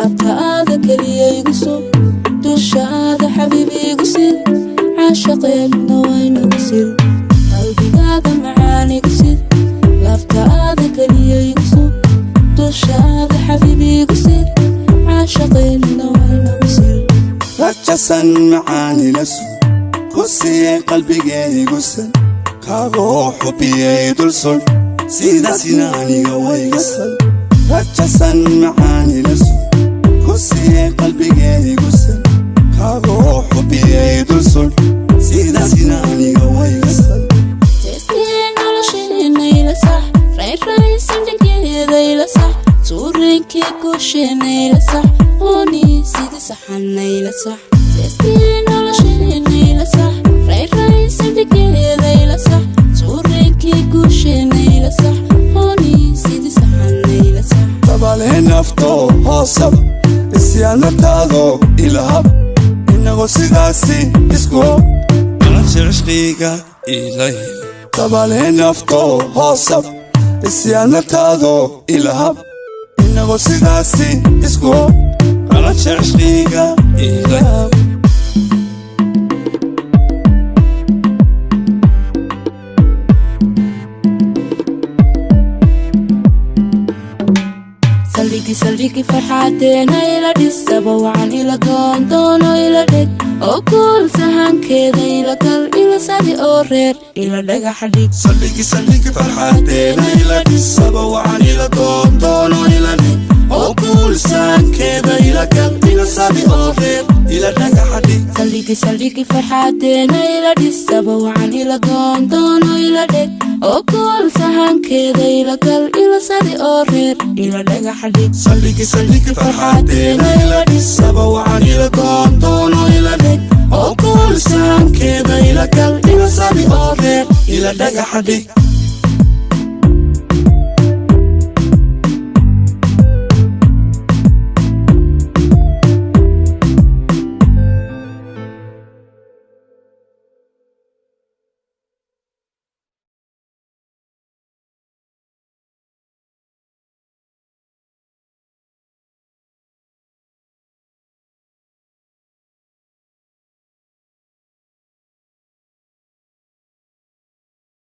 Laabtaada keliya igu sug, dushaada xabiibi igu sid, caashaqeenuna waynagu sir. Qalbigaada macaan igu sid, laabtaada keliya igu sug, dushaada xabiibi igu sid, caashaqeenuna waynagu sir. Rajasan macaanila sug, ku siiyey qalbigaygu san, kaagoo xubiyey dul sudh, sidaasina aniga wayga sal. Rajasan macaanila sug, ku siiyey qalbigaygu san, kaagoo xubiyey dul sudh, sidaasina aniga wayga sal. Seeskii nolosheena ila sax, rayraysan dhankeeda ila sax, suurinkii guusheena ila sax, ooni sidii saxana ila sax. Seeskii nolosheena ila sax, rayraysan dhankeeda ila sax, suurinkii guusheena ila sax, ooni sidii saxana ila sax. Dabalee nafto hoosab, isyaanataado ilahab, inagoo sidaasi isku nolosha cishqiga ilay. Dabalee nafto hoosab, isyaanataado ilahab, inagoo sidaasi isku nolosha cishqiga ilahab. Saldhigi saldhigi farxadeena ila dhisaba, wacan ila doondoono ila dheg, oo kuul sahankeeda ila gal, ila sadi oo reer ila dhagaxa dhig. Saldhigi saldhigi farxadeena ila dhisaba, wacan ila doondoono ila dhig, oo kuulsaankeeda ila gal, ila sadi oo reer ila dhagaxa dhig. Saldhigi saldhigi farxadeena ila dhisaba, wacan ila doondoono ila dheg, oo kuul sahankeeda ila gal, ila sadi oo reer ila dhagaxa dhig. Saldhigi saldhigi farxadeena ila dhisaba, wacan ila doondoono ila dhig, oo kuulsaankeeda ila gal, ila sadi oo reer ila dhagaxa dhig.